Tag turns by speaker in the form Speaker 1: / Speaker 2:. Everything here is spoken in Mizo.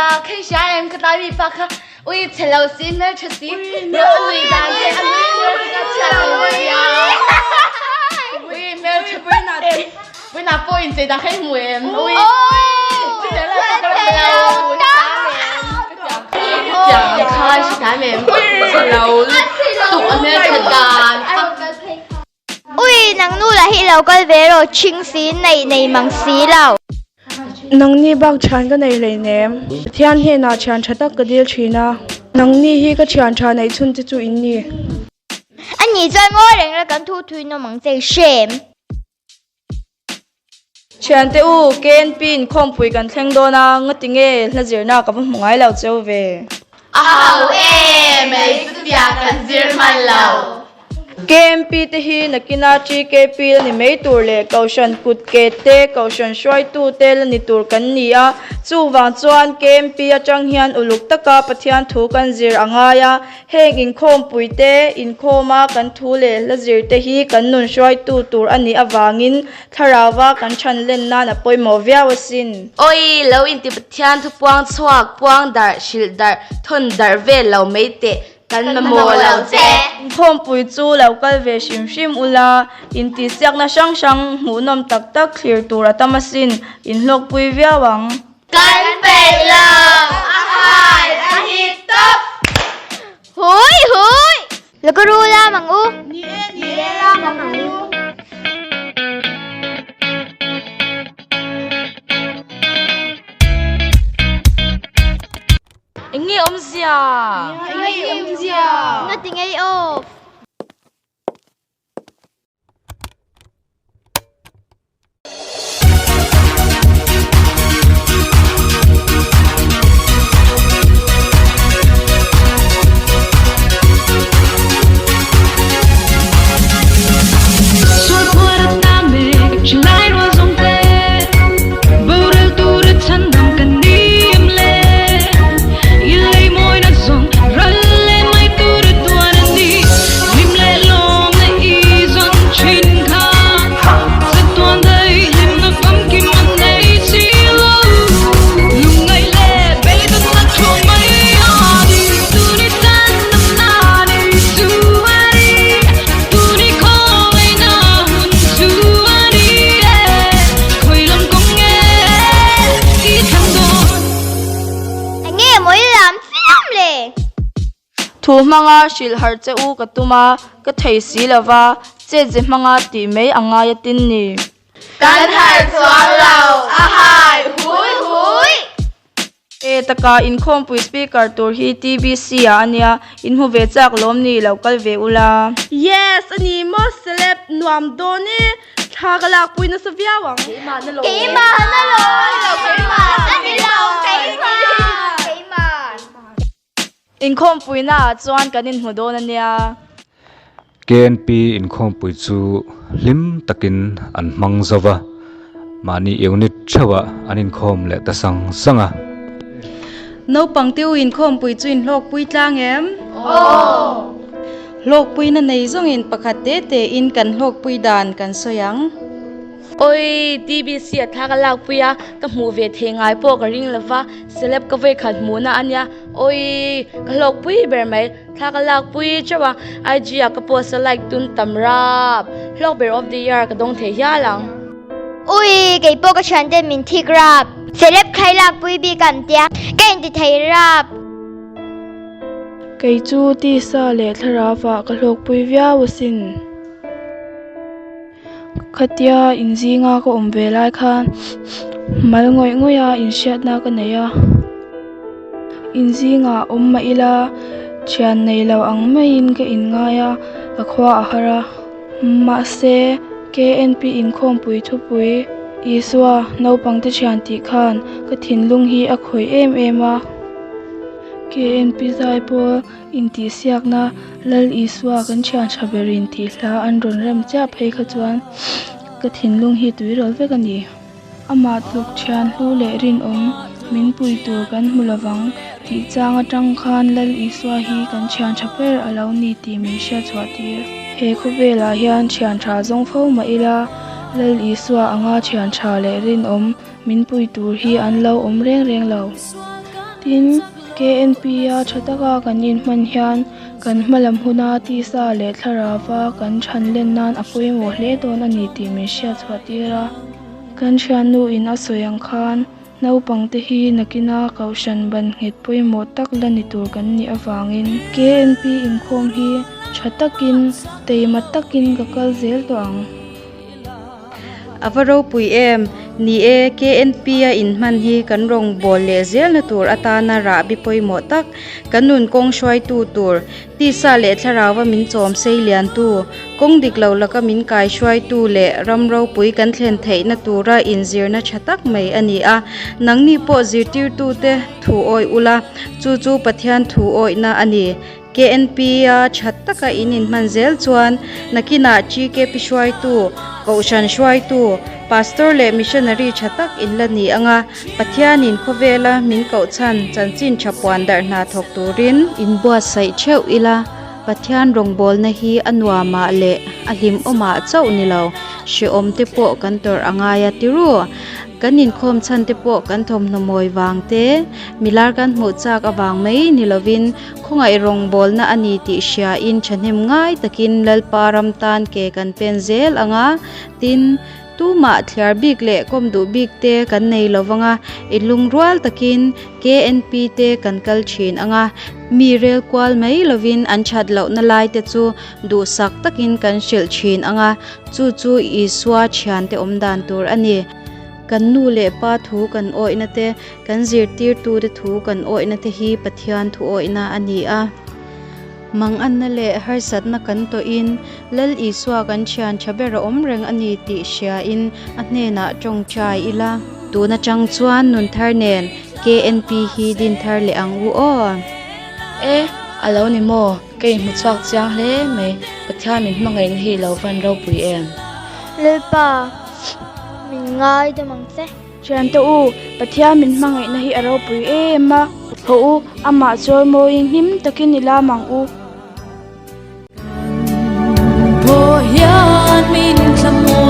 Speaker 1: Nia, kei hria em ka tlai mi pa kha ui chhe lo si hmel tha si nia a nui dan te a nui hmel te ka chhiat lo sia. Ui hmel tha pui na pawh in chei dah kha i hmu em ui chutiang lai ka hmu lo chutiang ang kha i hre thiam em chhe lo lutuk a hmel tha dan kha.
Speaker 2: Ui, nang nu lah hi i lo kal ve rawh, chhing si, nei nei mang si lo.
Speaker 3: Nangni bak thian ka nei hleinem. Pathian hnenah thian tha tak ka dil thin a, nangni hi ka thian tha neih chhun te chu in ni.
Speaker 2: Ani chuan ngawi reng la kan thu thui nawm ang che, hrem.
Speaker 3: Thiante u, KNP in khawmpui kan thleng dawn a, ngati nge hla zirna ka va hmu ngai lo cheu ve.
Speaker 1: A hau e mai chutia kan zir hman lo.
Speaker 3: KMP te hi nakina TKP la ni mai tur leh Kohhran kut ke te, Kohhran hruaitu te la ni tur kan ni a. Chuvang chuan KMP atang hian uluk taka Pathian thu kan zir a ngai a. Heng inkhawmpui te, inkhawma kan thu leh hla zir te hi kan nun hruaitu tur a nih avangin thlarauva kan chhan len nan a pawimawh viau asin.
Speaker 1: Awi, lo inti Pathian thu puang chhuak, puang darh, hrilh darh, thawn darh vel lo mai teh, kan mamawh lo che.
Speaker 3: Inkhawmpui chu lo kal ve hrim hrim ula, intihsiakna hrang hrang hmuhnawm tak tak thlir tur a tam asin, inhlawkpui viau ang.
Speaker 1: Kan peih lo, a hai a hit tawp.
Speaker 2: Hui hui! Lakaru lam ang u.
Speaker 3: Ni e, ni e lam ang u.
Speaker 1: Eng nge awmzia?
Speaker 3: Eng nge awmzia?
Speaker 2: Nga ti ngei off. Enge maw i lam chiam le?
Speaker 3: Thu hmanga hrilh harh che u ka tum a, ka thei si lo va, chet ze hmanga tih mai a ngai a tin ni.
Speaker 1: Kan harh chuang lo, a hai hui hui!
Speaker 3: E taka inkhawmpui speaker tur hi TBC ah a nia, in hmu ve chak lawm ni lo kal ve ula. Yes a ni maw celeb nuam dawn e, thla ka lakpui nasa viau ang.
Speaker 1: Keimah na lo.
Speaker 2: Keimah na lo. Keimah a ni lo keimah. Keimah.
Speaker 3: Inkhawmpuina ah chuan kan inhmu dawn a nia.
Speaker 4: KNP inkhawmpui chu hlim takin an hmang zo va, mahni unit theuhah an inkhawm leh ta sang sang a.
Speaker 5: Naupang te u inkhawmpui chu inhlawkpui tlang em? Aw! Hlawkpuina nei zawngin pakhat te tein kan hlawkpui dan kan sawi ang.
Speaker 1: Oi, TBC a thla ka lakpui a, ka hmuh ve thei ngai pawh ka ring lova, celeb ka vawikhat hmuhna a nia. Oi, ka hlawkpui ber mai. Thla ka lakpui teuh a, IG ah ka post a like tun tam rap. Hlawk ber of the year ka dawng thei hial ang.
Speaker 2: Ui, kei pawh ka thian ten min thik rap. Celeb khai lakpui bik an tia, ka inti thei rap.
Speaker 3: Kei chu tisa leh thlarau ah ka hlawkpui viau asin. Khatia inzinga ka awm ve lai khan mal ngawih ngawih a inhriatna ka nei a, inzingah awm mah ila thian nei lo ang maiin ka inngai a, ka khua a har a. Mahse, KNP inkhawmpui thupui Isua naupangte thian tih khan ka thinlung hi a khawih em em a. KNP zai pawl Intihsiakna, Lal Isua kan thian tha berin tih hla an rawn rem chiah phei kha chuan ka thinlung hi tuirawl vek a ni. Amah tluk thian hlu leh rinawm min pui tur kan hmu lovang tih chang atang khan Lal Isua hi kan thian tha ber a lo ni tih min hriat chhuah tir. He khawvelah hian thian tha zawng fo mah ila, Lal Isua anga thian tha leh rinawm min pui tur hi an lo awm reng reng lo. Tin, KNP-a tha taka kan inhman hian kan hmalam huna tisa leh thlarauva kan than len nan a pawimawh hle dawn a ni tih min hriat chhuah tir a. Kan thiannu-in a sawi ang khan naupangte hi nakina kohhran ban nghet pawimawh tak la ni tur kan nih avangin KNP inkhawm hi tha takin, teima takin ka kal zel tawh ang.
Speaker 5: A va ropui em? Ni e, KNP-a inhman hi kan rawngbâwl leh zelna tur atana rahbi pawimawh tak, kan nun kawng hruaitu tur, tisa leh thlarauva min chawm sei liantu, kawng dik lo laka min kai hruaitu leh ram ropui kan thlen theihna tura inzirna tha tak mai a ni a. Nangni pawh zirtirtute thu awih ula, chu chu Pathian thu awihna a ni. KNP-a that taka in inhman zel chuan nakinah GKP hruaitu, Kohhran hruaitu, Pastor leh Missionary tha tak in la ni ang a, Pathianin khawvela min koh chhan chanchin tha puan darh hna thawk turin inbuatsaih theuh ila, Pathian rawngbawlna hi a nuamah leh a hlimawmah chauh ni lo, hrehawm te pawh kan tawrh a ngai a ti ru. Kan inkhawm chhan te pawh kan thawmhnaw mawi vang te, milar kan hmuh chak avang mai ni lovin, Khawngaih rawngbawlna a ni tih hriain thahnem ngai takin Lalpa ram tan ke kan pen zel ang a, tin, tumah thliar bik leh kawm duh bik te kan nei lo vang a, i lungrual takin KNP te kan kal thin ang a, mi rel kual mai lovin an that lohna lai te chu duhsak takin kan hrilh thin ang a, chu chu Isua thiante awm dan tur a ni. Kan nu leh pa thu kan awihna te, kan zirtirtute thu kan awihna te hi Pathian thu awihna a ni a. Manganna leh harsatna kan tawhin Lal Isua kan thian tha ber a awm reng a ni tih hriain a hnenah tawngtai ila. Tun atang chuan nun thar nen KNP hi din thar leh ang u aw.
Speaker 1: E, a lo ni maw? Ka inhmu chhuak chiang hle mai. Pathian min hmangaihna hi lo van ropui em?
Speaker 2: Lalpa, min ngai dam ang che.
Speaker 3: Thiante u, Pathian min hmangaihna hi a ropui em a. Haw u, amah chawi mawiin hlim takin i lam ang u.
Speaker 6: Kan pawh hian min thlamuan.